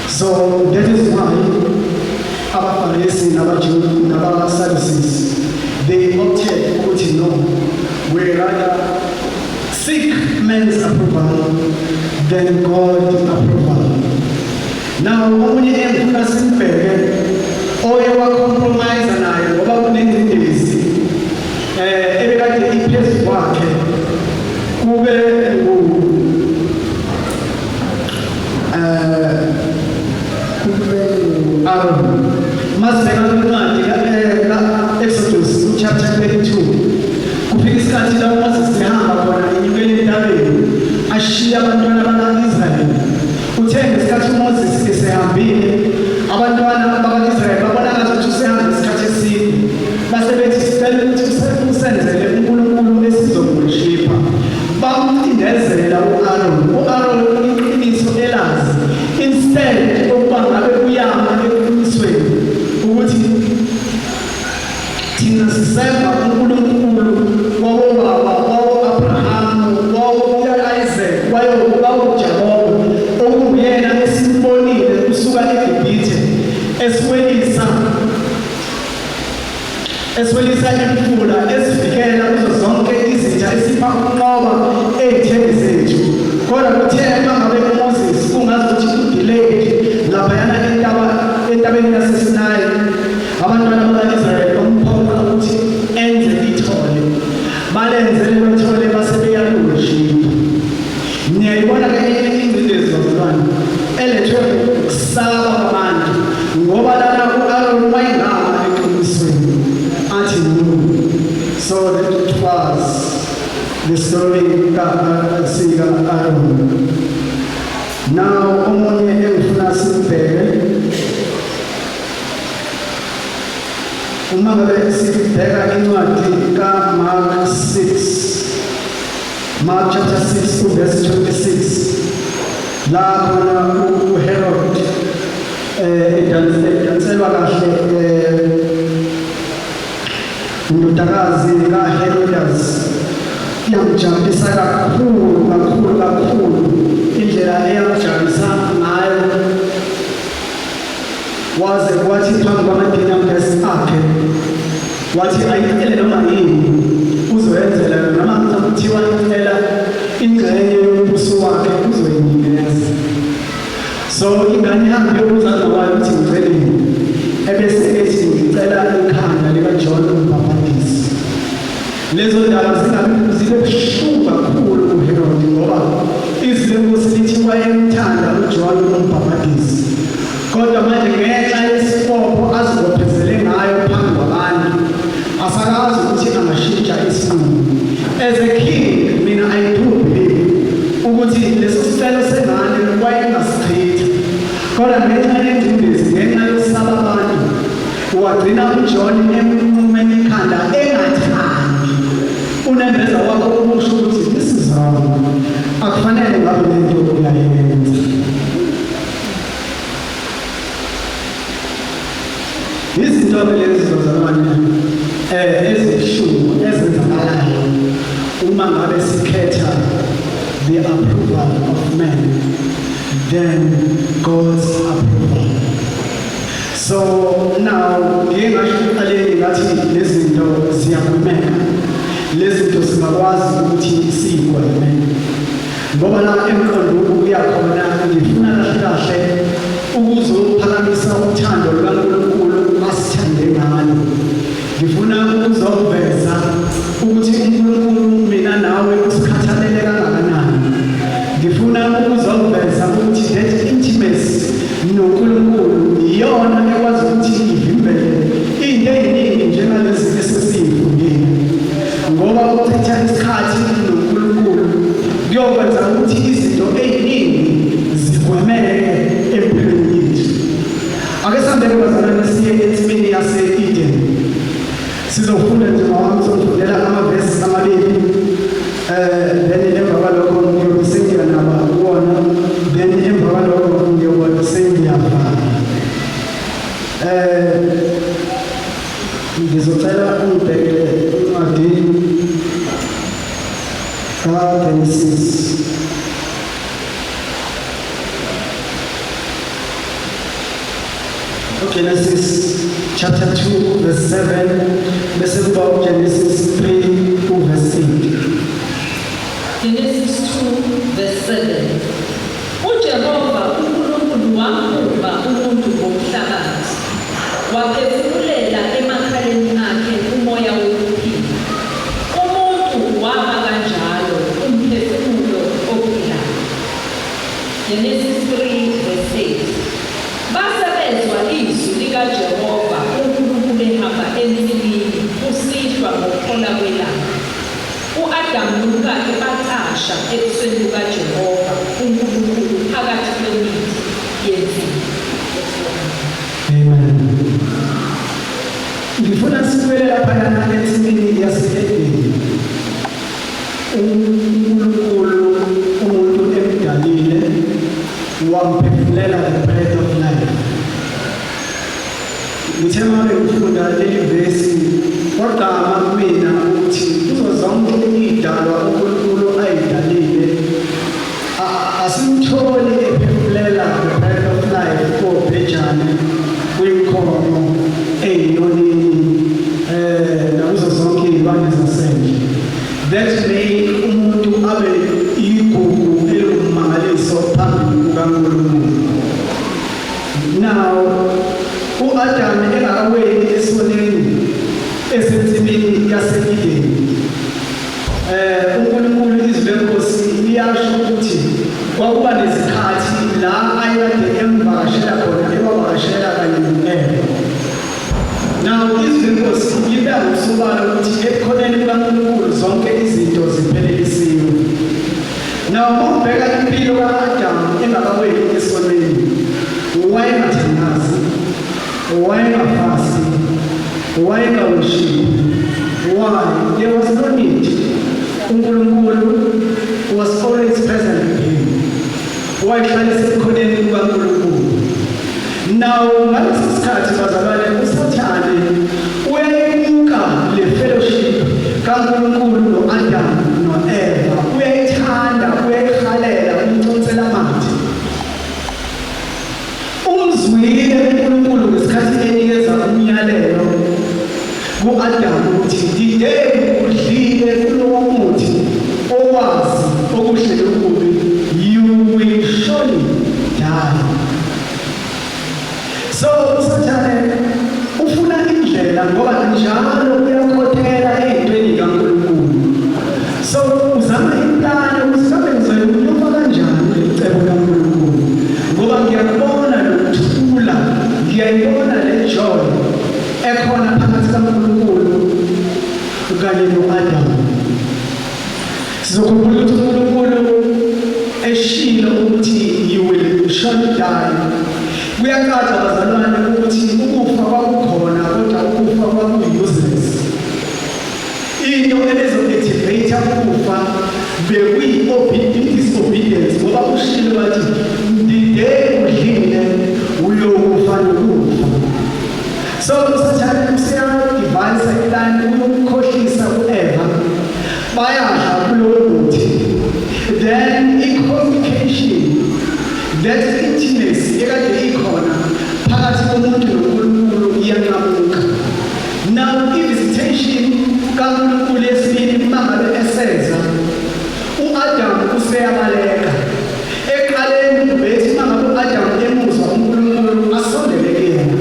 So that is why abaFarisi nabaJuda nabaSadducees, they opted ukuthi no, we rather seek man's approval than God approval. Now omunye engifuna simbheke oye wacompromise naye ngoba kunengcindezi ebekade iphezu kwakhe kube ngu kube Aaron. Masibheka kwincwadi ka-Exodus chapter 32, kufika isikhathi la uMoses ehamba khona enyukela entabeni ashiya abantwana baka-Israyeli. Uthe ngesikhathi uMoses esehambile, abantwana baka-Israyeli babona ngathi usehambe isikhathi eside, base bethi sicela ukuthi usenzele uNkulunkulu esizomworshipha. Bamcindezela u-Aaron. U-Aaron iqiniso elazi, instead okuba ngabe uyama eqinisweni ukuthi thina siserva uNkulunkulu wawobaba, wawo-Abrahamu, wawo-Isaac, wawo-Jakobe, okunguyena esimbonile kusuka eGibhithe esiwelisa imfula, esivikela kuzo zonke izitha, esipha ukunqoba ey'theni zethu. Kodwa kuthe uma ngabe uMoses kungazi ukuthi udelayed laphayana entabeni yaseSinayi, abantwana baka-Israyeli bamphoqa ukuthi enze ithole, balenze lelo thole base beyaliworshipa. Niyayibona-ke enye ingcindezi, bazalwane, elethwe ukusaba kwabantu, ngoba lana u-Aaron wayengama eqinisweni athi no. So that it was the story sika-Aaron. Now omunye engifuna simbheke, uma ngabe sibheka incwadi kaMark 6, Mark chapter 6 verse 26, la khona uHerod edanselwa kahle indodakazi kaHerodes, iyamjabulisa kakhulu kakhulu kakhulu. Indlela eyamjabulisa ngayo, waze wathi phambi kwama-dinner guests akhe, wathi ayicele noma yini uzoyenzela yona, noma kuthiwa icela ingxenye yombuso wakhe uzoyinikeza. So ingane ihambe iyobuza wayo ukuthi ngiceleni, ebese ethi ngicela ikhanda likaJohn umbhabhadisi. Lezo ndaba zingabe zibe buhlungu kakhulu kuHerod, ngoba izwi leNkosi lithi wayemthanda uJohn umbhabhadisi, kodwa manje ngenxa yesibopho azibophezele ngayo phambi kwabantu asakazi ukuthi angashintsha isinqumo. As a king, mina I do believe ukuthi leso sicelo sengane wayengasichitha, kodwa ngenxa yengcindezi, ngenxa yokusaba abantu, wagcina uJohn emnqumeni ikhanda engathandi. Unembeza wakho ukusho ukuthi this is wrong, akufanele ngabe lento uyayenza. Izinto lezi, bazalwane, ezibuhlungu ezenzakalayo uma ngabe sikhetha the approval of man than God's approval. So now ngike ngasho ekuqaleni ngathi lezi zinto ziyagwemeka, lezi zinto singakwazi ukuthi siyigweme, ngoba la emqondo uya khona ngifuna kahle kahle ukuzophakamisa uthando lukaNkulunkulu asithande ngalo. Ngifuna ukuzoveza ukuthi uNkulunkulu mina nawe usikhathalele kangakanani. Ngifuna ukuzoveza ukuthi that intimacy noNkulunkulu iyona ekwazi ukuthi ivimbele into eziningi njengalezi esesiyifundile, ngoba ukuchitha isikhathi noNkulunkulu kuyokwenza ukuthi izinto eziningi zigwemeke empilweni yethu. Ake sihambeke, bazalwane, siye ensimini yase-Eden. Sizofunda nje, mawami, sizofundela amavesi amabili, then emva kwalokho ngiyobe sengiyanaba kuwona, then emva kwalokho ngiyobe sengiyavala. uGenesis chapter 2 verse 7, bese kuba uGenesis 3 uverse 8. Genesis 2 verse 7. UJehova uNkulunkulu wambumba umuntu ngomhlabathi, waphefumulela emakhaleni akhe umoya wokuphila. Umuntu waba kanjalo umphefumulo ophilayo. Genesis 3 verse 8. Base bezwa izwi likaJehova uNkulunkulu ehamba ensimini kusihlwa ngokuphola kwelanga. U-Adamu nomkakhe bacasha ebusweni bukaJehova uNkulunkulu phakathi kwemithi yensimu. Amen. Ngifuna sibuyele laphayana ensimini yase-Edeni. UNkulunkulu umuntu emdalile, wamphefumulela the breath of life. Ngithe uma ngifunda leli vesi, kwagqama kumina ukuthi kuzo zonke izidalwa uNkulunkulu ayidalile, asimtholi ephefumulela the breath of life kobhejane, kwinkomo, ey'nyonini, nakuzo zonke iy'lwane zasendle. That make umuntu abe igugu eliwummangaliso phambi kukaNkulunkulu. Now u-Adam engakaweli esoneni, esensimini yase-Edeni, uNkulunkulu, izwi lenkosi liyasho ukuthi kwakuba nezikhathi la ayekade emvakashela khona, ewavakashela kanye no-Eva. Now izwi lenkosi libeka ngokusobala ukuthi ebukhoneni bukaNkulunkulu zonke izinto ziphelelisiwe. Now uma ubheka impilo ka-Adamu engakaweli esonweni, wayengathandazi, wayengafasti, wayengaworship. Why? There was no need. UNkulunkulu was always present with him. Wayehlala esebukhoneni bukaNkulunkulu. Now ngalesi sikhathi, bazalwane, uSathane uyayibuka le fellowship kaNkulunkulu no-Adam no-Eva, uyayithanda, uyayihalela, umconsela amathe. Umzwile uNkulunkulu ngesikhathi enikeza umyalelo ku-Adam ukuthi the day udlile kulowo muthi owazi okuhle nokubi, you will surely die. So uSathane ufuna indlela, ngoba njalo uyakhothela ey'ntweni kaNkulunkulu. So uzama iplani ukuthi mhlawumbe ngizoyinyuka kanjani leli cebo kaNkulunkulu, ngoba ngiyakubona lokuthula, ngiyayibona le joy ekhona phakathi kaNkulunkulu kanye no-Adam. Sizokhumbula ukuthi uNkulunkulu eshilo ukuthi you will surely die. Kuyacaca, bazalwane, ukuthi ukufa kwakukhona, kodwa ukufa kwakuyi-useless. Into ebezo-activate ukufa bekuyi-disobedience, ngoba ushilo wathi the day udlile uyokufa nokufa. So uSathane useyadivayisa iplani uyokukhohlisa ku-Eva, bayadla kulowo muthi. Then i-communication, that intimacy ekade ikhona phakathi komuntu noNkulunkulu, iyanqamuka. Now i-visitation kaNkulunkulu yesibili, uma ngabe eseza, u-Adam useyabaleka. Eqaleni bethi uma ngabe u-Adam emuzwa uNkulunkulu, asondele kuyena,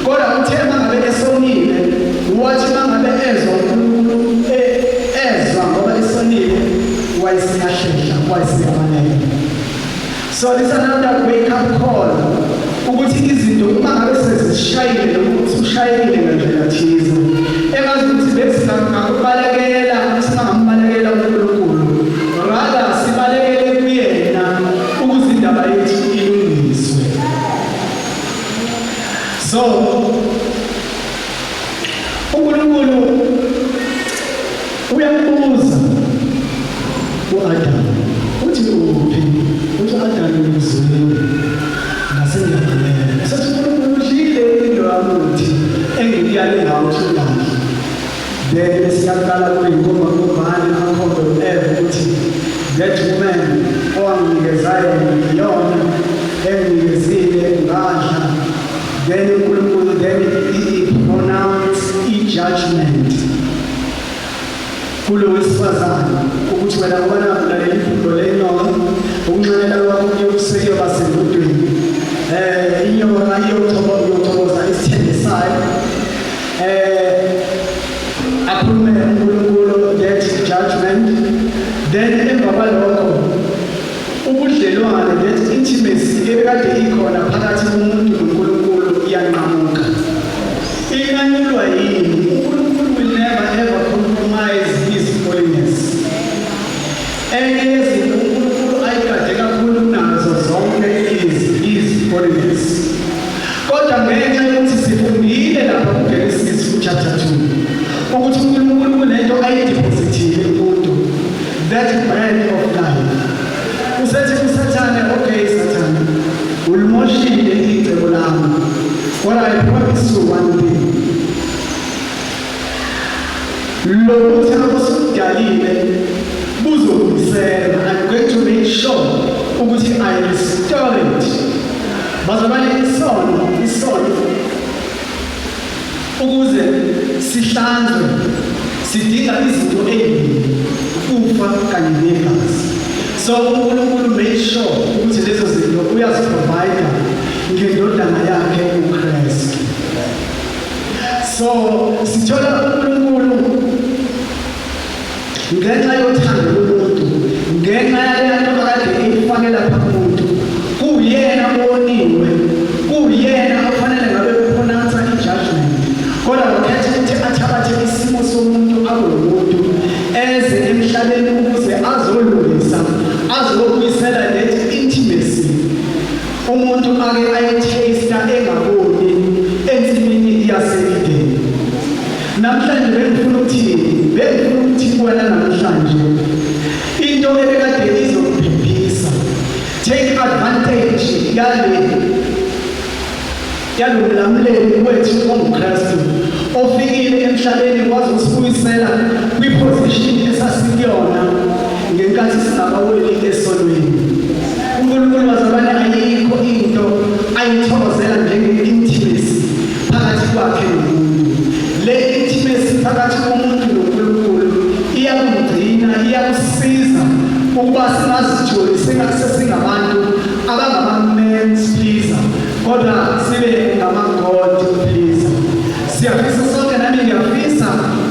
kodwa uthe uma ngabe esonile, wathi uma ngabe ezwa uNkulunkulu, ezwa ngoba esonile, wayeseyahlehla, wayeseyabaleka. So this is another wake up call ukuthi izinto uma ngabe sezishayile noma usushayekile ngendlela thize, engazi ukuthi besingakubalekela, singambalekela uNkulunkulu, rather sibalekele kuyena ukuze indaba yethu ilungiswe. So uNkulunkulu uyambuza uAdam, uthi uphi? Uthi uAdam, ngizwile ngase ngiyabaleka. Sathi uNkulunkulu, udlile into yamuthi engikuyale ngawo ukuthi ungadli. Then siyaqala kuyinkomba nkombane, akhombe u-Eva ukuthi that woman owanginikeza yona, iyona enginikezile, ngadla. Then uNkulunkulu Then he pronounce i-judgment kulo wesifazane ukuthi wena ngoba nakhu ulalela iphupho lenyoka, ukunxanela kwakho kuyokusekiyoba sendodweni, inyoka iyothokoza isithende sayo. Akhulume uNkulunkulu that judgment. Then emva kwalokho ubudlelwane, that intimacy ebekade ikhona phakathi komuntu noNkulunkulu, iyanqamuka. Inqanyulwa yini? UNkulunkulu will never ever compromise his holiness. Enye yezinto uNkulunkulu ayigade kakhulu kunazo zonke is his holiness. Kodwa ngenxa yokuthi sifundile lapha kuGenesis chapter 2 ukuthi uNkulunkulu kunento ayideposithile kumuntu, that breath of life, usethi kuSathane, "Okay Sathane, ulimoshile icebo lami, kodwa I promise you one thing: lo buthako osudalile buzobuyisela. I'm going to make sure ukuthi I restore it." Bazalwane, isono ukuze sihlanzwe sidinga izinto ezimbili, ukufa kanye negazi. So uNkulunkulu made sure ukuthi lezo zinto uyaziprovide ngendodana yakhe uKristu. So sithola uNkulunkulu ngenxa yothando lomuntu, ngenxa yale nto akade eyifake lapha kumuntu, kuyena owoniwe, kuyena ofanele ngabe upronounce i-judgment, kodwa wakhetha ukuthi athabathe isimo somuntu, abe umuntu, eze emhlabeni ukuze azolungisa, azobuyisela that intimacy umuntu ake ayitaste engaboni ensimini yase-Edeni. Namhlanje bengifuna ukuthi, bengifuna ukuthi kuwena namhlanje, into ebekade izokuphephisa, take advantage yalo mlamuleli wethu onguKristu ofikile emhlabeni wazosibuyisela kwiposition esasikuyona ngenkathi singabaweli esonweni. UNkulunkulu, bazalwane, ayikho into ayithokozela njenge-intimacy phakathi kwakhe nomuntu. Le intimacy phakathi komuntu noNkulunkulu iyakumgcina, iyakusiza ukuba singazitholi singabantu abangama-man's pleaser, kodwa sibe ngama-God pleaser. Siyafisa sonke, nami ngiyafisa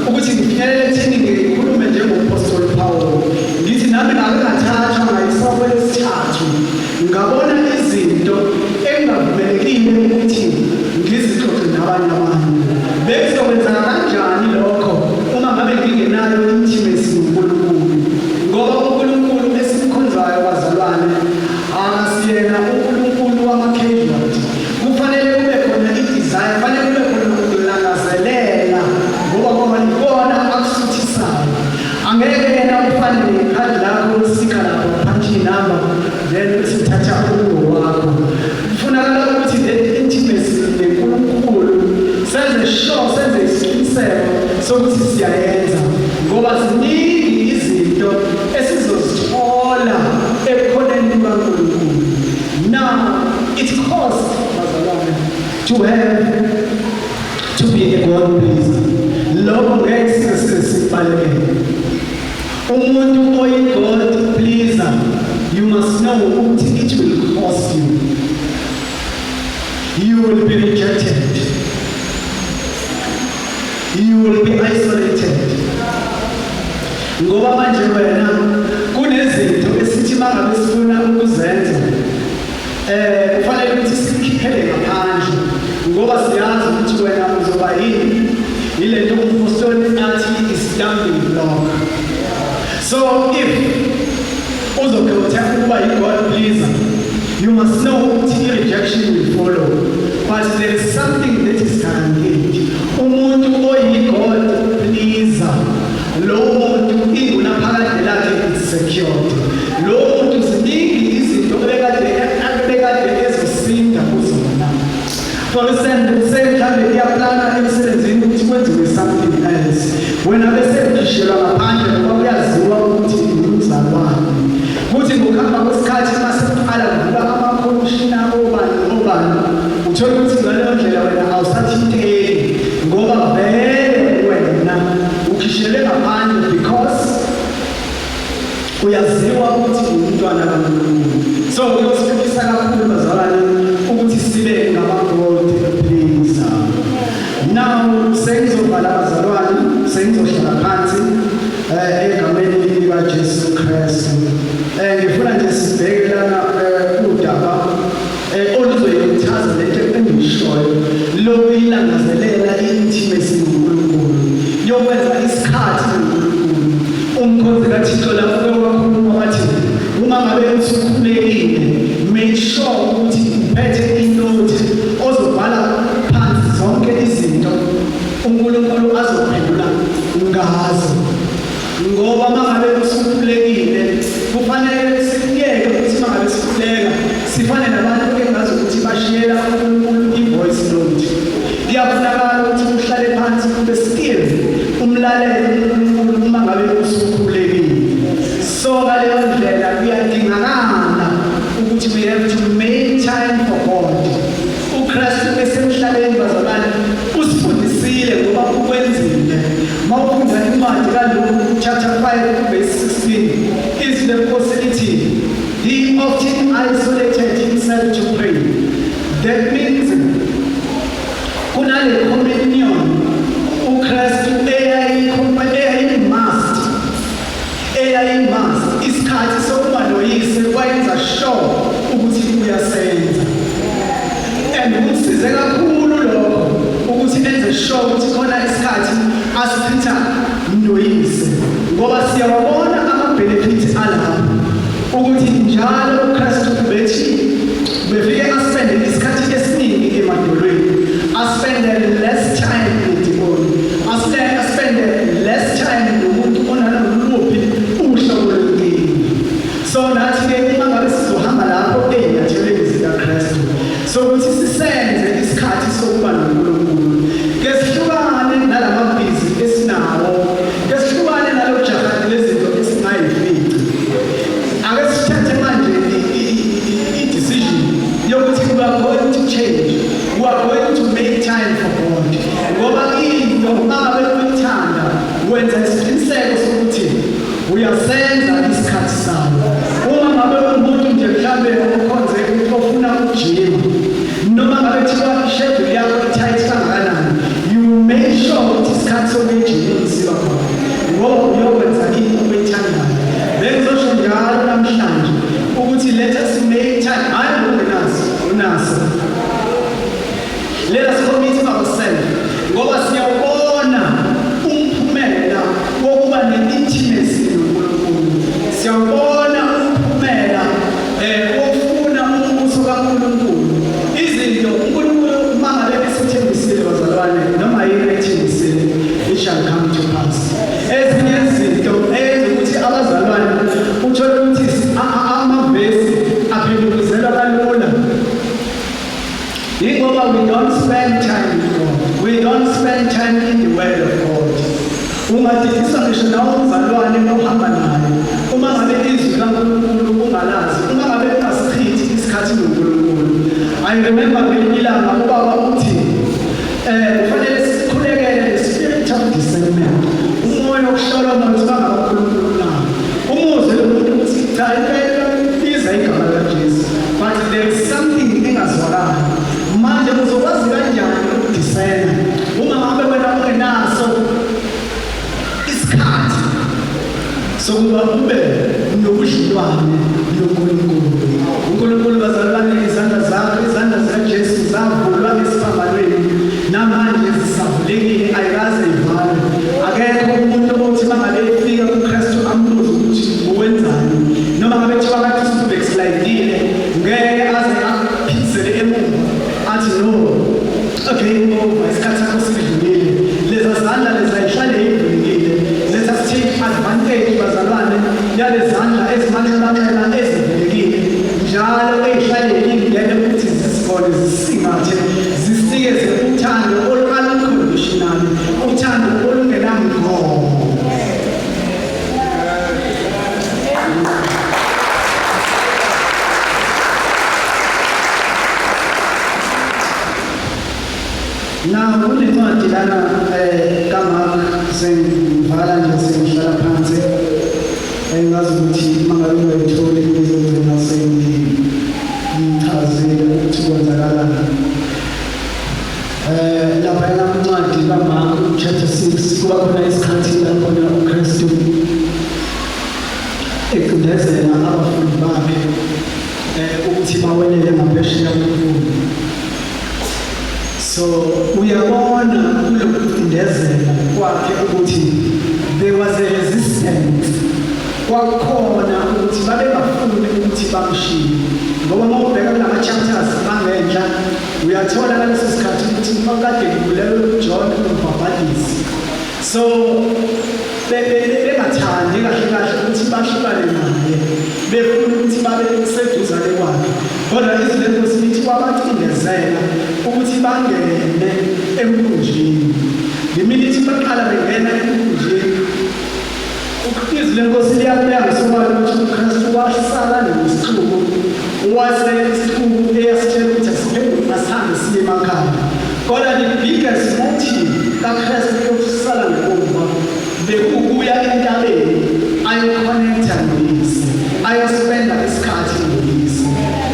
ukuthi ngifinyelele ekutheni ngikhulume njengompostoli Paul, ngithi nami ngake ngathathwa ngayiswa kwelesithathu, ngabona izinto engingavumelekile ukuthi ngizixoxe nabanye abantu. Bekuzokwenzeka kanjani lokho uma ngabe ngingenayo intimacy noNkulunkulu? Ngoba uNkulunkulu esimkhonzayo, bazalwane, akasiyena uNkulunkulu wama-casualty. Kufanele kube khona i-desire, kufanele kube khona ukulangazelela, ngoba ikona akusuthisayo. Angeke yena ufane nekhadi lakho usika lapho, punch inumber, then bese uthatha okungowakho. Kufunakala ukuthi le intimacy neNkulunkulu senze sure, senze isiqiniseko sokuthi siyayenza, ngoba ziningi izinto esizozithola ebukhoneni bukaNkulunkulu. Now it costs, bazalwane, to have to be a God pleaser. Lokho ngeke size sikubalekele. Umuntu oyi-God pleaser, you must know ukuthi it will cost you. You will be rejected, you will be isolated, ngoba manje wena kunezinto esithi mangabe sifuna ukuzenza kufanele ukuthi sikhiphele ngaphandle, ngoba siyazi ukuthi wena uzoba yini, ilento umpostoli athi i-stumbling block. So if uzokhetha ukuba i-God pleaser, you must know ukuthi i-rejection will follow, but there is something that is guaranteed. Umuntu oyi-God pleaser, lowo muntu ingunaphakade lakhe is secured. Lowo muntu ziningi izinto ebekade ezosinda kuzona. For instance, mhlawumbe iyaplana emsebenzini ukuthi kwenziwe something else, wena bese ukhishelwa ngaphandle ngoba kuyaziwa ukuthi ungumzalwane. Kuthi ngokuhamba kwesikhathi mase kuqala kuvuka amakhomishina, obani obani, uthola ukuthi ngaleyo ndlela wena awusathinteki. So kuyosiphephisa kakhulu, bazalwane, ukuthi sibe ngama-God pleaser. Now sengizovala, bazalwane, sengizohlala phansi egameni likaJesu Kristu. Ngifuna nje sibheke lana udaba oluzoyichaza lento engiyishoyo, lokuyilangazelela i-intimacy noNkulunkulu, yokwenza isikhathi noNkulunkulu. Umkhonzi kaThixo lapho wakhuluma wathi uma ngabe usukhulekile, make sure ukuthi uphethe inothi ozobhala phansi zonke izinto uNkulunkulu azophendula ngazo, ngoba mangabe usukhulekile kufanele sikuyeke ukuthi mangabe sikhuleka sifane nabantu engazi ukuthi bashiyela uNkulunkulu i-voice note. Kuyafunakala ukuthi uhlale phansi, ube still, umlalele uNkulunkulu uma ngabe usukhulekile. So ngaleyo ndlela kuyadingakala ukuthi we have to make time for God. UKristu esemhlabeni, bazalwane, usifundisile ngoba ukwenzile. Mawufunda incwadi kaLuke chapter 5 verse 16, izwi leNkosi lithi, "He often isolated himself to pray." That means kunale communion uKristu eyayi-must, isikhathi sokuba noYise wayenza sure ukuthi uyasenza, and kumsize kakhulu lokho ukuthi enze sure ukuthi khona isikhathi asichitha noYise, ngoba siyawabona ama-benefits alapho ukuthi njalo uKristu bethi befike aspende isikhathi esiningi emadolweni, aspende less time nedimoni, aspende less time nomuntu onaloluphi uhlobo lwenkinga. So nathi-ke uma ngabe sizohamba lapho ey'nyathelweni zikaKristu, so ukuthi sisenze isikhathi sokuba noNkulunkulu, ke sihlukane nalamabhizi esinawo, ke sihlukane nalo jaha lezinto esingayifici. Ake sithathe manje i-decision yokuthi we are going to change, we are going to make time for God, ngoba into uma ngabe uyithanda wenza isiqiniseko sokuthi uyasenza isikhathi sayo. Uma ngabe umuntu nje mhlambe okhonze ofuna ukujima, noma ngabe kuthiwa i-schedule yakho i-tight kangakanani, you make sure ukuthi isikhathi sokuyejimini siba khona, ngoba uyokwenza into oyithandayo. Bengizosho njalo namhlanje ukuthi let us make time. Hayi, ungenaso, unaso. Let us commit ourselves, ngoba siyawubona umphumela wokuba ne-intimacy noNkulunkulu, siyawubona umphumela wokufuna umbuso kaNkulunkulu. Izinto uNkulunkulu uma ngabe esithembisile, bazalwane, noma yini ayithembisile, it shall come to pass. Ezinye izinto eyenza ukuthi abazalwane uthole ukuthi amavesi aphendukizelwa kalula, yingoba we don't spend time with God. We don't spend time in the word of God. Ungadidiswa ngisho nawe umzalwane ohamba naye uma ngabe izwi kaNkulunkulu ungalazi, uma ngabe ungasichithi isikhathi noNkulunkulu. I remember ngelinye ilanga ubaba uthi kufanele sikhulekele the spirit of discernment, umoya wokuhlola ukuthi bangabaNkulunkulu na. Umuzwe lo muntu ukuthi cha, impela biza igama likaJesu, but there is something engazwakali. Manje uzokwazi kanjani ukudiscerna uma ngabe wena ungenaso isikhathi sokuba ube nobudlelwane noNkulunkulu? UNkulunkulu, bazalwane, izandla zakhe, izandla zikaJesu zavulwa esiphambanweni, namanje zisavulekile, ayikaze ivalwe. Akekho umuntu othi mangabe efika kuKristu ambuze ukuthi uwenzani, noma ngabe kuthiwa kade usubackslidile, ngeke aze aphindisele emuva athi, "No, okay, over, isikhathi sakho sidlulile." Leza zandla leza ihlale ivulekile. Let us take advantage, bazalwane, yale zandla ezimanxebanxeba ezivulekile njalo, ey'hlale ingene ukuthi zisibone, zisingathe, zisinikeze uthando olu-unconditional, uthando olungenamgomo. Na kunencwadi lana kaMark, sengivala nje, sengihlala phansi, engazi ukuthi mangabe ungayitholi ngizogcina sengi kuba khona isikhathi la khona uKristu ecindezela abafundi bakhe ukuthi bawelele ngaphesheya komfula. So uyabona kulokucindezela kwakhe ukuthi there was a resistance, kwakhona ukuthi babengafuni ukuthi bamshiye, ngoba uma ubheka kulama-chapters angenhla uyathola ngaleso sikhathi ukuthi makade kubulewe uJohn umbhabhadisi, so bengathandi kahle kahle ukuthi bahlukane naye, befuna ukuthi babe seduzane kwakhe. Kodwa izwi leNkosi lithi kwabacindezela ukuthi bangene emkhunjini. Ngeminithi baqala bengena emkhunjini, izwi leNkosi liyabeka ngesobala ukuthi uKristu wasala nesixuku, wase isixuku eyasitshela ukuthi asiphenduke, asihambe siye emakhaya. Kodwa the biggest motive kaKristu yokusala ngemuva bekuwukuya entabeni ayo-connecta noYise, ayo-spenda isikhathi noYise.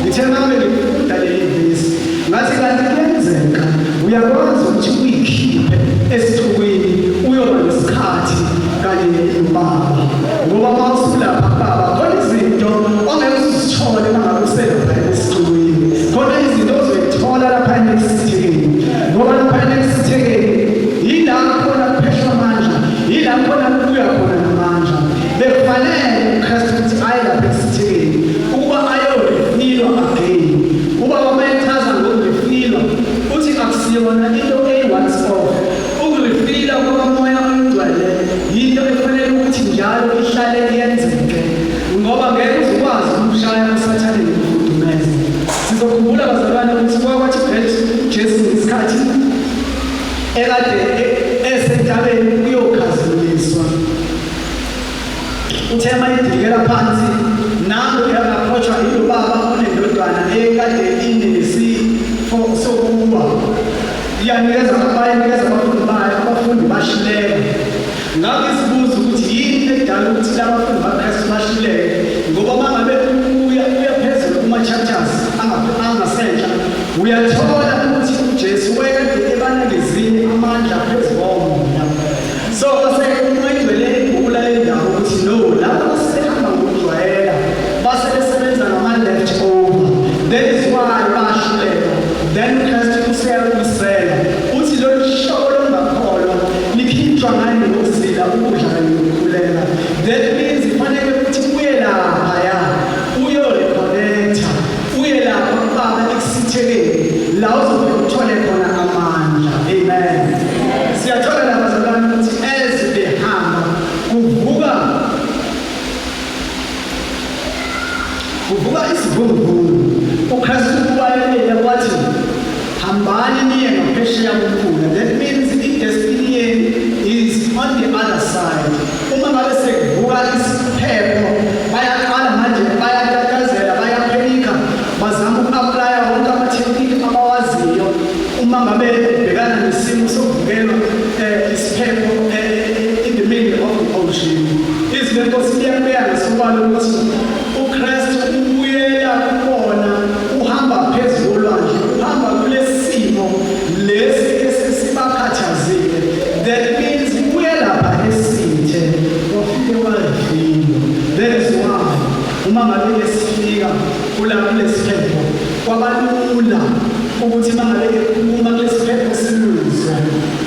Ngithe uma ngifunda leli vesi ngathi kanti kuyenzeka uyakwazi ukuthi uyikhiphe esixukwini uyoba nesikhathi kanye noBaba, ngoba uma usulapha Baba khona izinto ongeke uzithole uma ngabe uselapha esixukwini, khona izinto ozoyithola lapha ekusithekeni, ngoba lapha ekusithekeni yila khona kuphehlwa amandla, yila khona kubuya khona namandla. Bekufanele uKristu ukuthi aye lapha ekusithekeni ukuba ayo-refillwa again. Ubaba uma echaza ngoku-refillwa uthi akusiyona into eyi-once off. Uku-refilla kukaMoya oNgcwele yinto efanele ukuthi njalo ihlale iyenzeke, ngoba ngeke uzukwazi ukushaya uSathane ngokufudumeza. Sizokhumbula bazalwane ukuthi kwakwathi Jesu ngesikhathi ekade esentabeni kuyokhazimuliswa, uthe uma idilikela phansi nangu uya-approachwa yilo baba onendodana ekade inesifo sokuwa, iyanikeza, bayanikeza abafundi bayo, abafundi bashileka. Ngakho isibuza ukuthi yini edala ukuthi laba bafundi baKristu bashileke, ngoba uma ngabe uya phezulu kuma-chapters angasenhla uyathola ukuthi uJesu wayekade ebanikezile amandla phezu komoya. So base uMoya ibhula le ndawo ukuthi no, laba basehamba ngokujwayela, base besebenza ngama-left over, that is why bahluleka. Then uKristu useyabuyisela uthi lolu hlobo lokungakholwa likhitshwa ngani? Ngokuzila ukudla kanye nokukhuleka. That means kufanele ukuthi uye laphaya uyo-reconnecta, uye lapha kubaba ekusithekeni la uzofike uthole khona amandla. Amen. Siyathola lapha bazalwane ukuthi as behamba kuvuka isivunguvungu. uKristu ubayelele wathi hambani niye ngaphesheya komfula. That means i-destiny yenu is on the other side. Uma ngabe sekuvuka isiphepho bayaqala manje bayatatazela, baya-panica, bazama uku-applya wonke ama-technique abawaziyo uma ngabe bhekana nesimo sokuvukelwa isiphepho in the middle of the ocean. Izwi leNkosi liyakubeka ngesobala ukuthi uKristu ubuyela kubona uhamba phezu kolwandle, uhamba kulesi simo lesi esesibakhathazile. That means uye lapha esithe wafike wa-refillwa. That is why uma ngabe esifika kula kulesiphepho kwabalula ukuthi uma ngabe ekhuluma kulesiphepho siluzwe.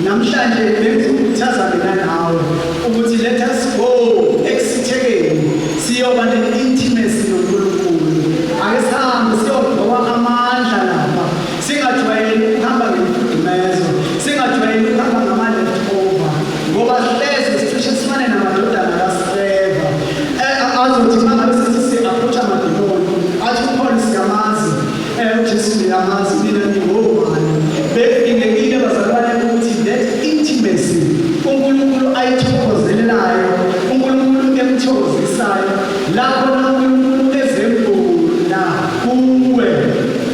Namhlanje bengizokukhuthaza mina nawe ukuthi let us go ekusithekeni siyoba ne-intimacy noNkulunkulu. Ake sihambe siyogqoka amandla lapha, singajwayeli ukuhamba ngemfudumezo, singajwayeli ukuhamba ngama-left over, ngoba hleze sicishe sifane namadodana kaSeva azothi uma ngabe sithi si-approach amadimoni athi uPaul siyamazi, uJesu niyamazi, nina ningobani? Bekudingekile bazalwane ukuthi that intimacy uNkulunkulu ayithokozelelayo, uNkulunkulu emthokozisayo, lapho uNkulunkulu ezembula kuwe,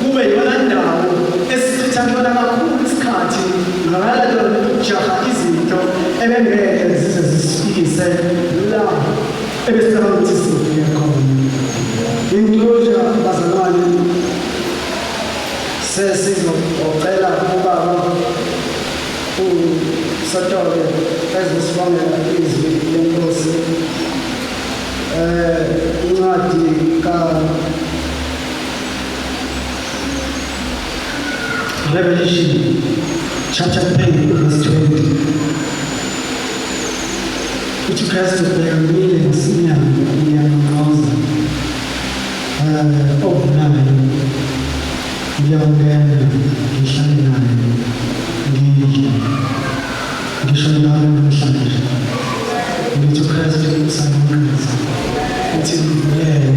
kube yona ndawo esichitha kuyona kakhulu isikhathi ngakalato ukujaha izinto ebengeke zize zisifikise la ebesicabanga ukuthi sizofika khona. In closure bazalwane, sesizocela ubaba Sotobe ezosibongela izwi lenkosi. Incwadi ka Revelation chapter 10 verse 20 uthi, "Kristu, bheka ngimile ngasemnyango, ngiyangqongqoza. Ovulayo ngiyawungena, ngihlale naye, ngidle." Ngisho nawe namhlanje ngithi uKristu usangqongqoza, uthi mvulele.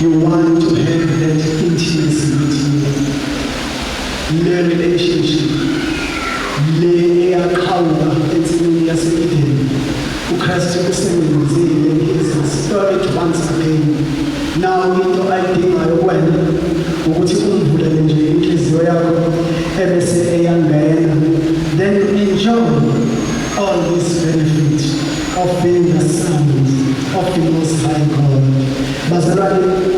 You want to have that intimacy with you, le relationship le eyaqhawuka ensimini yase-Eden. UKristu usengenzile, he has restored it once again. Now into ayidingayo kuwena ukuthi umvulele nje inhliziyo yakho, ebese eyangena, then enjoy all this benefit of being the sons of the Most High God. Bazalwane.